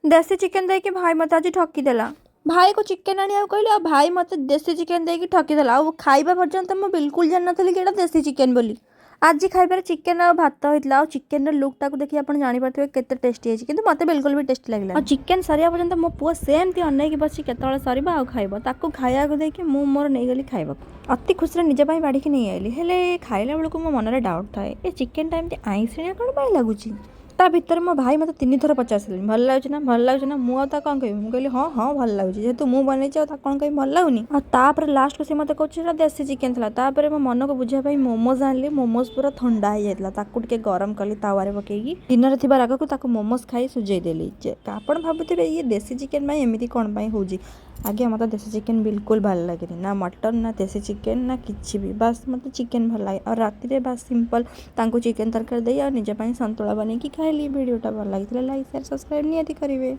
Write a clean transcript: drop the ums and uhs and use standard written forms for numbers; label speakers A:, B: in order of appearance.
A: ଦେଶୀ ଚିକେନ୍ ଦେଇକି ଭାଇ ମୋତେ ଆଜି ଠକିଦେଲା। ଭାଇକୁ ଚିକେନ୍ ଆଣିବାକୁ କହିଲି ଆଉ ଭାଇ ମୋତେ ଦେଶୀ ଚିକେନ୍ ଦେଇକି ଠକିଦେଲା। ଆଉ ଖାଇବା ପର୍ଯ୍ୟନ୍ତ ମୁଁ ବିଲକୁଲ ଜାଣିନଥିଲି କି ଏଇଟା ଦେଶୀ ଚିକେନ୍ ବୋଲି। ଆଜି ଖାଇବାରେ ଚିକେନ୍ ଆଉ ଭାତ ହେଇଥିଲା। ଆଉ ଚିକେନ୍ର ଲୁକ୍ଟାକୁ ଦେଖି ଆପଣ ଜାଣିପାରୁଥିବେ କେତେ ଟେଷ୍ଟି ହେଇଛି, କିନ୍ତୁ ମୋତେ ବିଲକୁଲ ବି ଟେଷ୍ଟି ଲାଗିଲା। ଆଉ ଚିକେନ୍ ସରିବା ପର୍ଯ୍ୟନ୍ତ ମୋ ପୁଅ ସେମିତି ଅନେଇକି ବସି, କେତେବେଳେ ସରିବ ଆଉ ଖାଇବ। ତାକୁ ଖାଇବାକୁ ଦେଇକି ମୁଁ ମୋର ନେଇଗଲି ଖାଇବାକୁ। ଅତି ଖୁସିରେ ନିଜ ପାଇଁ ବାଢ଼ିକି ନେଇ ଆଇଲି। ହେଲେ ଖାଇଲା ବେଳକୁ ମୋ ମନରେ ଡାଉଟ୍ ଥାଏ, ଏ ଚିକେନ୍ଟା ଏମିତି ଆଇଁଷିଣିଆ କ'ଣ ପାଇଁ ଲାଗୁଛି? ତା ଭିତରେ ମୋ ଭାଇ ମୋତେ ତିନିଥର ପଚାରିସାରିଲେଣି, ଭଲ ଲାଗୁଛି ନା, ଭଲ ଲାଗୁଛି ନା? ମୁଁ ଆଉ ତାକୁ କ'ଣ କହିବି? ମୁଁ କହିଲି, ହଁ, ଭଲ ଲାଗୁଛି। ଯେହେତୁ ମୁଁ ବନେଇଛି, ଆଉ ତାକୁ କ'ଣ କହିବି ଭଲ ଲାଗୁନି? ଆଉ ତାପରେ ଲାଷ୍ଟକୁ ସେ ମୋତେ କହୁଛି, ସେଇଟା ଦେଶୀ ଚିକେନ୍ ଥିଲା। ତାପରେ ମୋ ମନକୁ ବୁଝିବା ପାଇଁ ମୋମୋଜ ଆଣିଲି। ମୋମୋଜ ପୁରା ଥଣ୍ଡା ହେଇଯାଇଥିଲା। ତାକୁ ଟିକେ ଗରମ କଲି ତାୱାରେ ପକେଇକି। ଦିନରେ ଥିବା ରାଗକୁ ତାକୁ ମୋମୋଜ ଖାଇ ସୁଝେଇ ଦେଲି। ଯେ ଆପଣ ଭାବୁଥିବେ, ଇଏ ଦେଶୀ ଚିକେନ୍ ପାଇଁ ଏମିତି କ'ଣ ପାଇଁ ହେଉଛି? ଆଜ୍ଞା, ମୋତେ ଦେଶୀ ଚିକେନ୍ ବିଲକୁଲ ଭଲ ଲାଗେନି। ନା ମଟନ୍, ନା ଦେଶୀ ଚିକେନ୍, ନା କିଛି ବି। ବାସ୍, ମୋତେ ଚିକେନ୍ ଭଲ ଲାଗେ। ଆଉ ରାତିରେ ବାସ୍ ସିମ୍ପଲ୍ ତାଙ୍କୁ ଚିକେନ୍ ତରକାରୀ ଦେଇ ଆଉ ନିଜ ପାଇଁ ସନ୍ତୁଳା ବନେଇକି ଖାଇଲି। ଭିଡ଼ିଓଟା ଭଲ ଲାଗିଥିଲେ ଲାଇକ୍, ସେୟାର, ସବସ୍କ୍ରାଇବ୍ ନିହାତି କରିବେ।